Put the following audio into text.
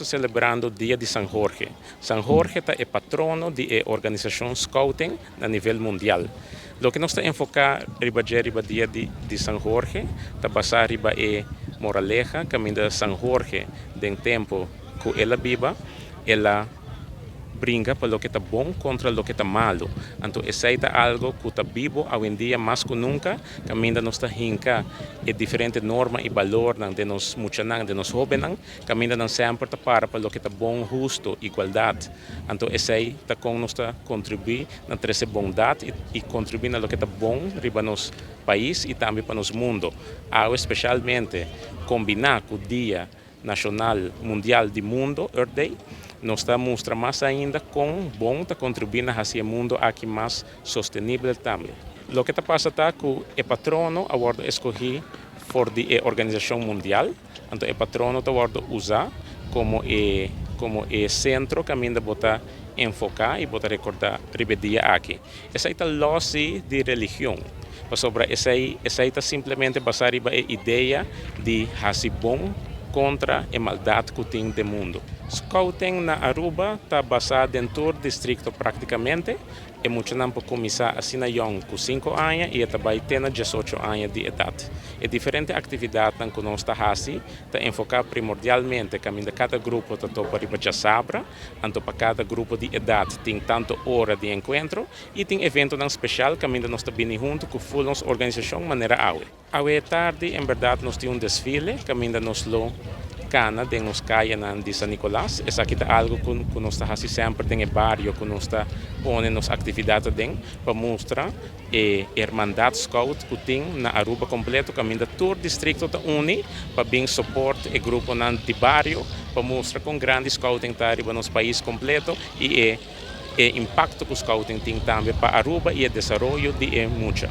celebrando Dia di San Jorge. San Jorge ta e patrono di e organisacion Scouting na nivel mundial. Loke nos ta enfoca riba dje riba Dia di San Jorge ta basa riba e moraleha caminda San Jorge den tempo cu el a biba, el a bringa pa loke ta bon contra loke ta malo. Anto esey ta algo cu ta bibo awendia mas cu nunca, caminda nos ta hinca e diferente norma y balornan den nos muchanan, den nos hobennan, caminda nan semper ta para pa loke ta bon, husto, igualdad. Anto esey ta con nos ta contribui na trece bondad y contribui na loke ta bon riba nos pais y tambe pa nos mundo. Awe specialmente combina cu Dia Nacional Mundial di Mundo, Earth Day, nos ta mustra mas ainda con bon ta contribui na haci e mundo aki mas sostenibel tambe. Loke ta pasa ta cu e patrono a wordo escogi for di e organisacion mundial, anto e patrono ta wordo usa como e centro caminda bo ta enfoca y bo ta recorda riba e dia aki. Esey ta los di religion. Pasobra esey ta simplemente basa riba e idea di haci bon contra e maldad cu tin den mundo. Scouting na Aruba ta basa den districto practicamente e muchanan por cuminsa asina jong cu 5 aña y tambe te 18 aña di edad. E diferente actividadnan cu nos ta haci ta enfoca primordialmente caminda cada grupo ta topa riba diasabra, anto pa cada grupo di edad tin tanto ora di encuentro y tin eventonan special caminda nos ta bini hunto cu full nos organisacion manera awe. Awe tardi, en berdad, nos tin un desfile caminda nos lo cana den nos cayanan di San Nicolas. Esaki ta algo cu nos ta haci semper den bario, cu nos ta pone nos actividad den pa mustra e hermandad scout cu tin na Aruba completo, caminda tur districto ta uni pa bin support e gruponan di bario, pa mustra con grandi scouting ta riba nos pais completo y e impacto cu scouting tin tambe pa Aruba y e desaroyo di e mucha.